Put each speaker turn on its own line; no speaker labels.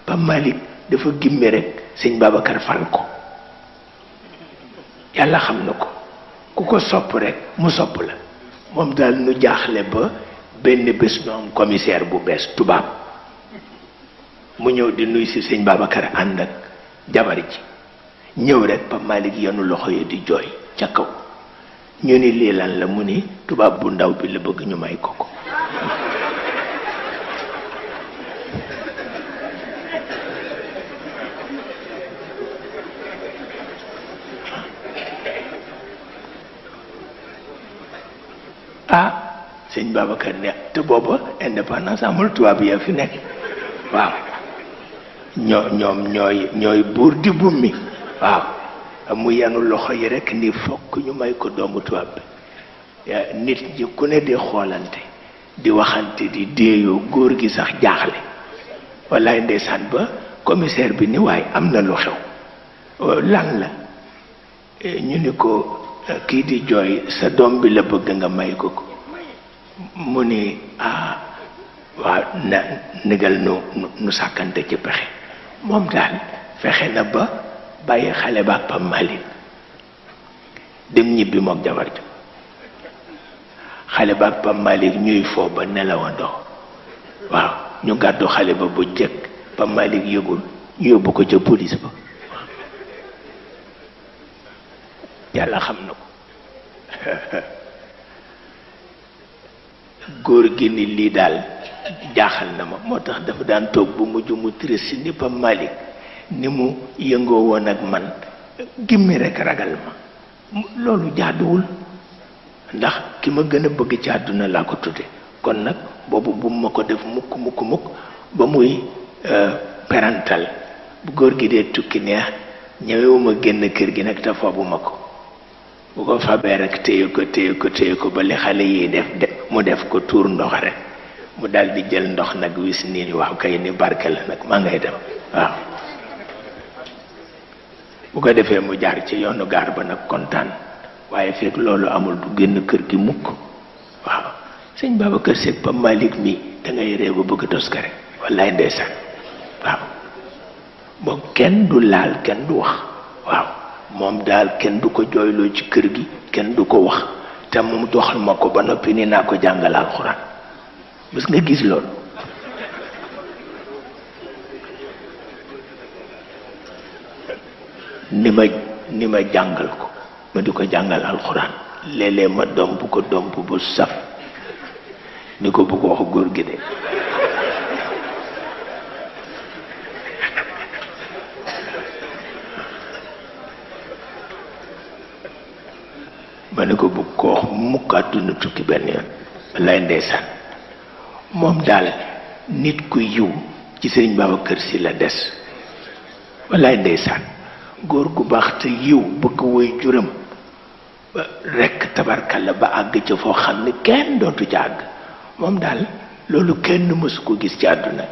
Pape Malick dafa gimme rek sëñ Babacar fal ko yàlla xam na ko ku ko sopp rek mu sopp la moom daal nu jaaxle ba benn bés nu am commissaire bu bees tubaab mu ñëw di nuy si sëñ Babacar ànd ak jabar ji ñëw rek Pape Malick yenu loxo yi di jooy ca kaw ñu ni lii lan la mu ni tubaab bu ndaw bi la bëgg ñu may ko ko ah sëñ Babacar ne te booba indépendance amul tubaab ya fi nekk waaw ñooy buur di bummi waaw mu yanu loxo yi rek ni fokk ñu may ko doomu tubaab bi nit ñi ku ne di xoolante di waxante di déeyoo góor gi sax jaaxle wallaay ndeysaan ba commissaire bi ni waaye am na lu xew lan la ñu ni ko kii di jooy sa doom bi la bëgg nga may ko ko mu ni ah waaw na nigal nu sàkkante ci pexe moom daal fexe na ba bàyyi xale ba Pape Malick dem ñibbi mook jabar ja xale ba Pape Malick ñuy foo ba nelawandoo waaw ñu gàddu xale ba bu jëkk Pape Malick yëgul ñu yóbbu ko ca police ba yàlla xam na ko góor gi ni lii daal jaaxal na ma moo tax dafa daan toog bu mujj mu triste ni Pape Malick ni mu yëngoo woon ak man gimmi rekk ragal ma loolu jaaduwul ndax ki ma gën a bëgg ci àdduna laa ko tudde kon nag boobu bu ma ko def mukk ba muy perantal bu góor gi dee tukki neex ñëwewuma génn kër gi nag te foobu ma ko bu ko fabee rek téye ko ba li xale yi mu def ko tuur ndox rek mu dal di jël ndox nag wis nii ni waaw kay ni barke la nag maa ngay dem waaw bu ko defee mu jaar ci yoonu gaar ba nag kontaan waaye fekk loolu amul du génn kër gi mukk waaw sëñ Babacar Sy Pape Malick mi da ngay ree ba bëgg toskare wallaay ndeysaan waaw moom kenn du laal kenn du wax waaw moom daal kenn du ko jooyloo ci kër gi kenn du ko wax te moom doxal ma ko ba noppi ni naa ko jàngal alxuraan bés nga gis loolu ni ma jàngal ko ma di ko jàngal alxuraan léeg-léeg ma domp ko domp bu saf ni ko bu ko wax góor gi de ma ne ko bu ko wax mukk àdduna tukki benn yoon lay ndeysaan moom daal nit ku yiw ci sëriñ Babacar Sy la des wallaay ndeysaan góor gu baax te yiw bëgg woy juram rekk tabarkalla ba àgg ca foo xam ne kenn dootu ca àgg moom daal loolu kenn mësu ko gis ci àdduna